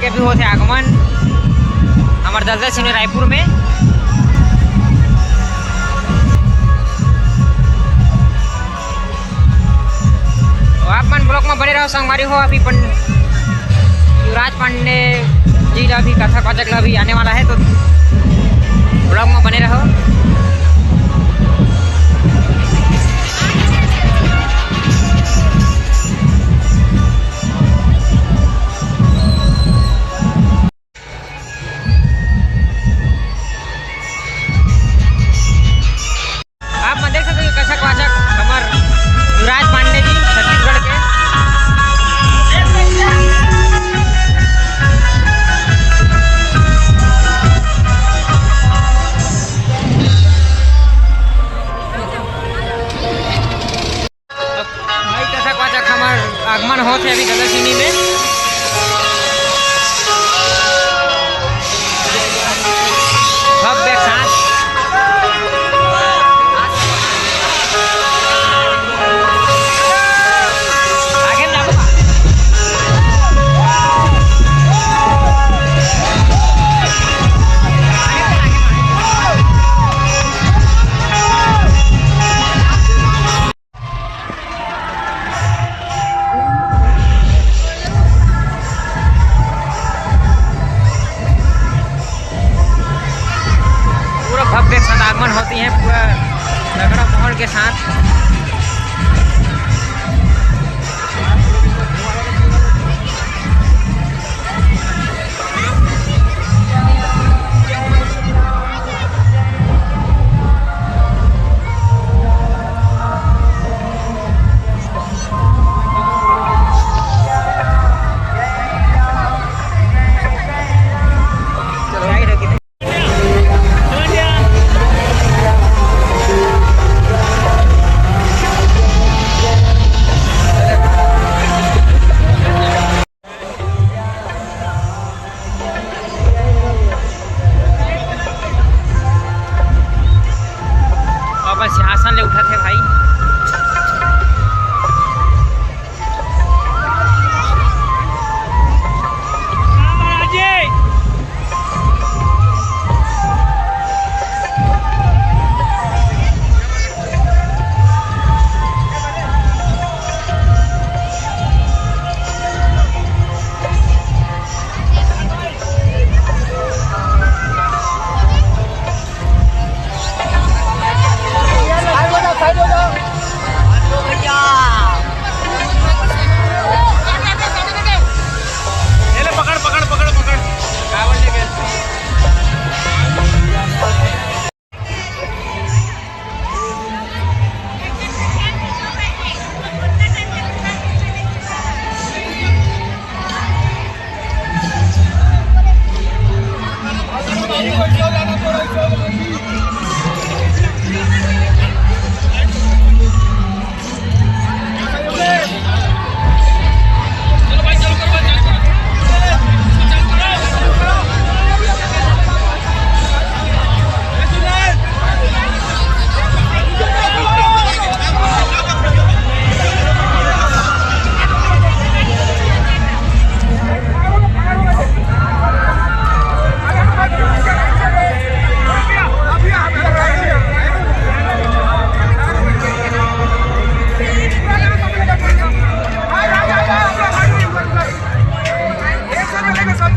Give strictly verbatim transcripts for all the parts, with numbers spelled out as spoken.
के भी होथे आगमन हमर दलदल सिंह रायपुर में। तो आप मन ब्लॉग में बने रहो संगवारी हो। अभी पन-, युवराज पांडे जी ला भी, कथक वाचक ला भी आने वाला है, तो ब्लॉग में बने रहो। आप मन देख सकते हो कथक वाचक हमर युवराज पांडे जी छत्तीसगढ़ के। भाई कथक वाचक हमर आगमन होत हे अभी गलत सिमी में। भव्य साज। आगे ना। पूरा भव्य सदागमन होती है, पूरा तगड़ा माहौल के साथ। अपन सिंहासन ले उठत हे भाई।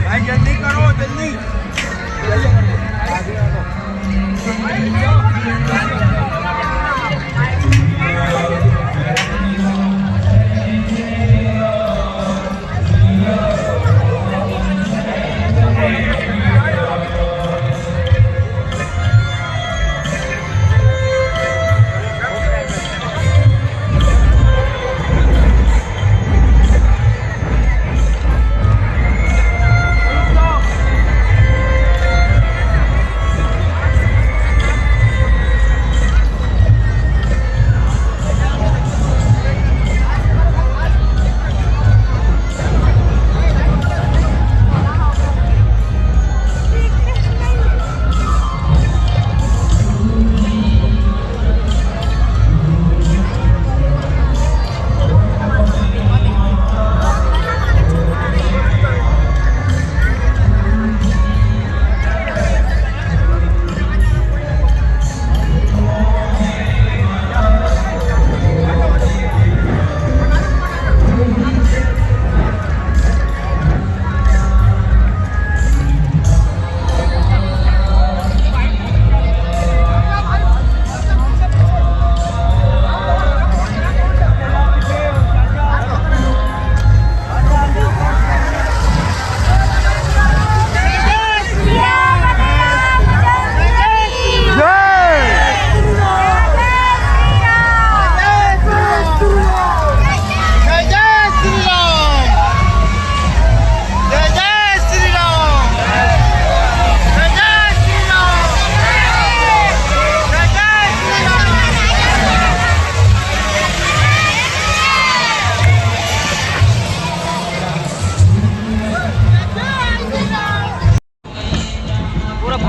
भाई जल्दी करो, जल्दी।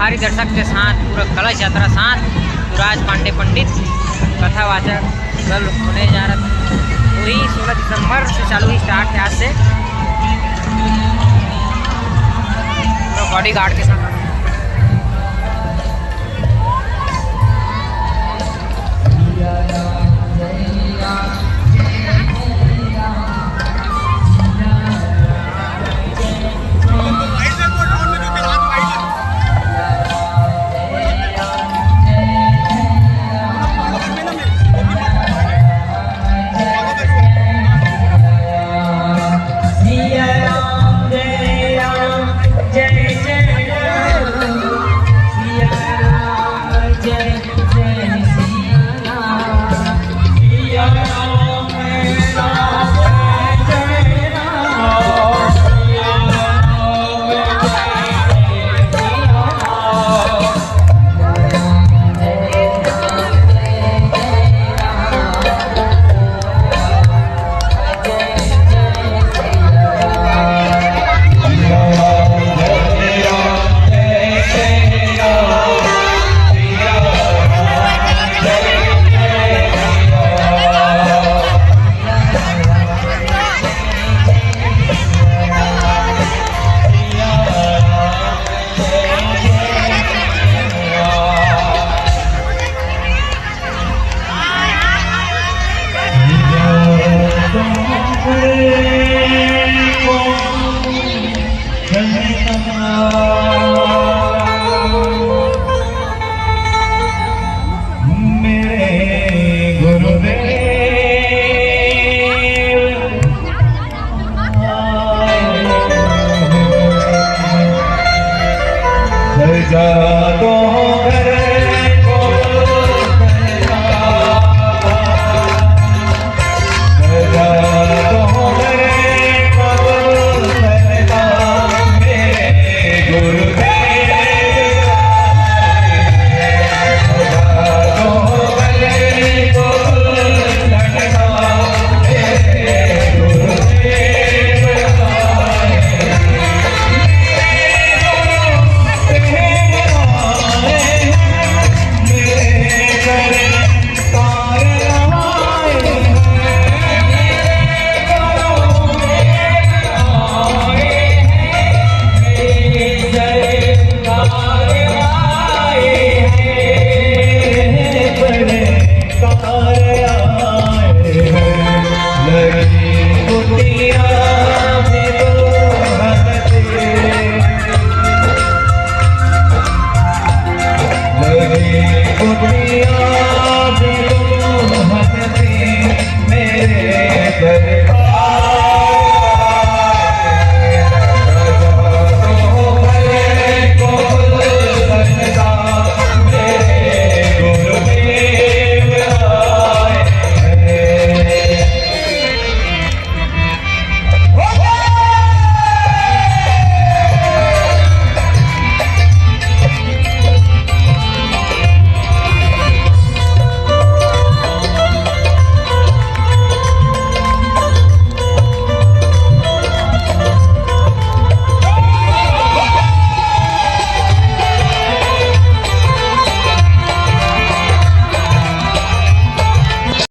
हमारी दर्शक के साथ पूरा कलश यात्रा साथ गुरुराज पांडे पंडित कथावाचक कल होने जा रहा था। वही सोलह दिसंबर से चालू ही स्टार्ट है आज से। पूरा बॉडीगार्ड के साथ।